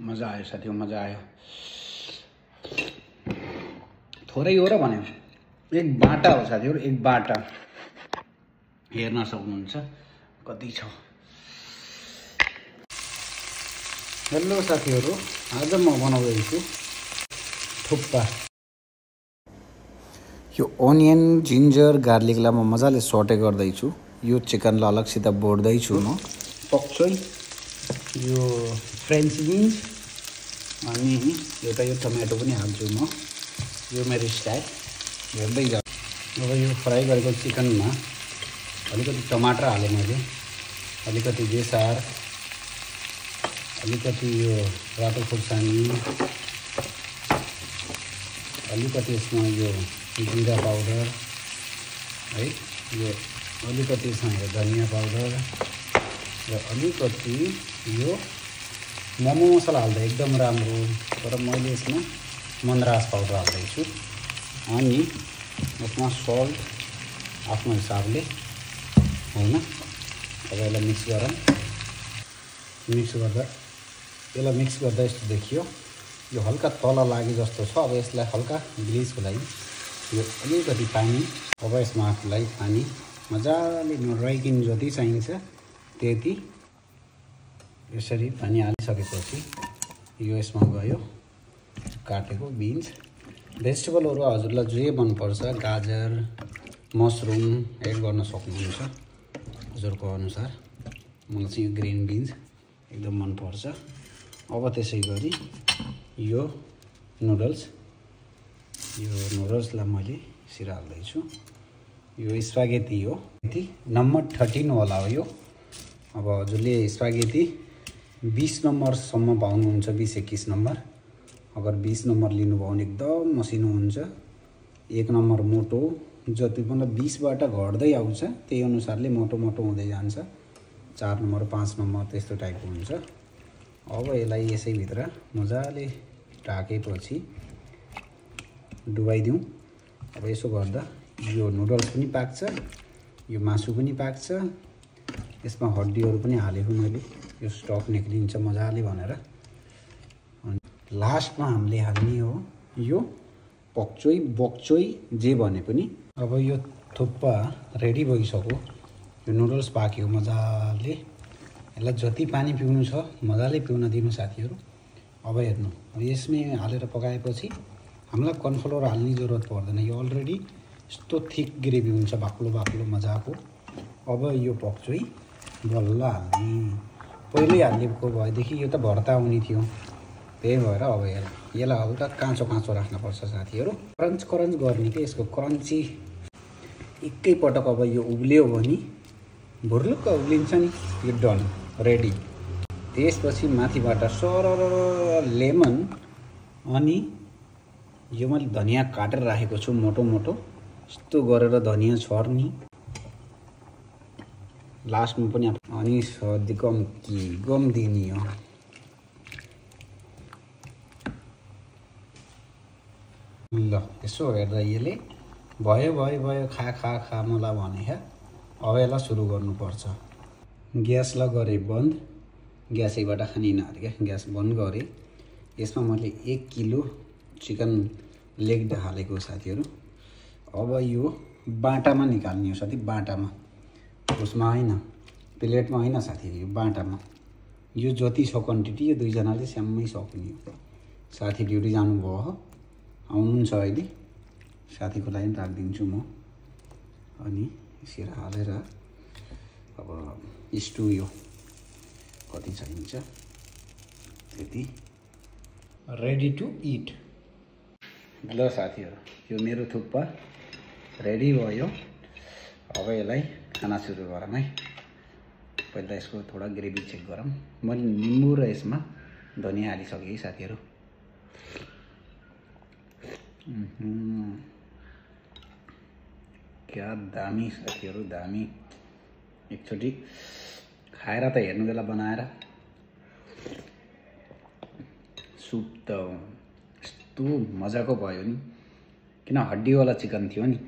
मजा आयो साथीहरु, मजा आयो। थोरै हो र भन्यो, एक बाटा हो साथीहरु, एक बाटा। हेर्न सक्नुहुन्छ कति छ। हेलो साथीहरु, आज म बनाउँदैछु थुक्पा। यो ओनियन, जिन्जर, गार्लिकलाई म मजाले सटे गर्दैछु। यो चिकनलाई अलगसित बोर्दैछु म। पक्चोइ यो फ्रेन्च बिन्स अनि एउटा यो टमेटो पनि हाल्छु म। यो मेरो स्टाइल हेर्दै जाऊ। अब यो फ्राई गरेको चिकनमा अलिकति टमाटर हालेँ मैले, अलिकति बेसार, अलिकति यो रातो खुर्सानी, अलिकति यसमा यो जिरा पाउडर है, यो अलिकति यसमा धनिया पाउडर र अलिकति यो मोमो मसला हाल्दा एकदम राम्रो, तर मैले यसमा मनराज पाउडर हाल्दैछु। अनि यसमा सल्ट आफ्नो हिसाबले हैन। अब यसलाई मिक्स गरौँ। यसलाई मिक्स गर्दा यस्तो देखियो, यो हल्का तल लागे जस्तो छ। अब यसलाई हल्का ग्लिजको लागि यो अलिकति पानी, अब यसमा आफूलाई पानी मजाले नराइकिन जति चाहिन्छ त्यति यसरी पानी हालिसकेपछि यो यसमा गयो काटेको बिन्स। भेजिटेबलहरू हजुरलाई जे मनपर्छ, गाजर, मसरुम एड गर्न सक्नुहुन्छ हजुरको अनुसार। मलाई चाहिँ यो ग्रिन बिन्स एकदम मनपर्छ। अब त्यसै गरी यो नुडल्सलाई मैले सिरा हाल्दैछु। यो स्पागेटी हो, नम्बर 13 होला हो यो। अब हजुरले स्पागेटी 20 नम्बरसम्म पाउनुहुन्छ, 20-21 नम्बर। अगर 20 नम्बर लिनुभयो भने एकदम मसिनो हुन्छ। 1 नम्बर मोटो, जति पनि 20बाट घट्दै आउँछ त्यही अनुसारले मोटो मोटो हुँदै जान्छ। 4 नम्बर 5 नम्बर त्यस्तो टाइपको हुन्छ। अब यसलाई यसैभित्र मजाले ढाकेपछि डुबाइदिउँ। अब यसो गर्दा यो नुडल्स पनि पाक्छ, यो मासु पनि पाक्छ। यसमा हड्डीहरू पनि हालेको मैले, यो स्टक निक्लिन्छ मजाले भनेर। अनि लास्टमा हामीले हाल्ने हो यो पक्चोइ बक्चोइ जे भने पनि। अब यो थुक्पा रेडी भइसक्यो, यो नुडल्स पाक्यो मजाले। यसलाई जति पानी पिउनु छ मजाले पिउन दिनु साथीहरु। अब हेर्नु, अब यसमै हालेर पकाएपछि हामीलाई कर्नफ्लोर हाल्ने जरुरत पर्दैन। यो अलरेडी यस्तो थिक ग्रेभी हुन्छ, बाक्लो बाक्लो मजाको। अब यो पक्चोइ बल्ल हाल्ने, पहिल्यै हालेको भएदेखि यो त भर्ता आउने थियो, त्यही भएर अब यसलाई हल्का काँचो काँचो राख्नुपर्छ साथीहरु। क्रन्च क्रन्च गर्ने के यसको क्रन्ची एकै पटक। अब यो उब्लियो भने भुर्लुक्क उब्लिन्छ नि, यो डन रेडी। त्यसपछि माथिबाट सरर लेमन अनि यो मैले धनिया काटेर राखेको छु मोटो मोटो, यस्तो गरेर धनिया छर्नी लास्टमा पनि। अनि गम दिने हो। ल यसो हेर्दा यसले भयो खा मलाई भने क्या। अब यसलाई सुरु गर्नुपर्छ। ग्यासलाई गरे बन्द, ग्यासैबाट खानिन अरे क्या, ग्यास बन्द गरे। यसमा मैले 1 किलो चिकन लेग हालेको साथीहरु। अब यो बाटामा निकाल्ने हो साथी, बाटामा, उसमा हैन, प्लेटमा हैन साथीहरु, यो बाटामा। यो जति छ क्वान्टिटी यो दुईजनाले स्याम्मै सक्ने हो। साथी ड्युटी जानुभयो, आउनुहुन्छ अहिले, साथीको लागि राखिदिन्छु म। अनि सिरा हालेर अब स्टु यो कति चाहिन्छ त्यति रेडी टु इट। ल साथीहरु, यो मेरो थुक्पा रेडी भयो। अब यसलाई खाना सुरु गरौँ है। पहिला यसको थोडा ग्रेभी चेक गरौँ। मैले निम्बु र यसमा धनिया हालिसकेँ है साथीहरु। क्या दामी साथीहरु, दामी। एकचोटि खाएर त हेर्नु बेला बनाएर। सुप त यस्तो मजाको भयो नि, किन हड्डीवाला चिकन थियो नि।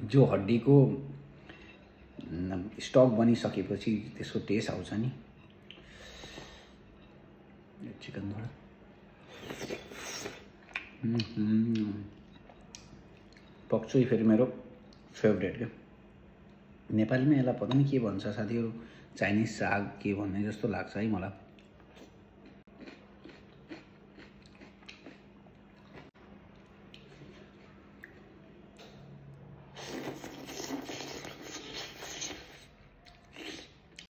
जो हड्डीको स्टक बनिसकेपछि त्यसको टेस्ट आउँछ नि। यो चिकन थोडा पर्क चाहिँ फेरि मेरो फेभरेट क्या। नेपालीमा यसलाई पता नि के भन्छ साथीहरू, चाइनिज साग के भन्ने जस्तो लाग्छ है मलाई।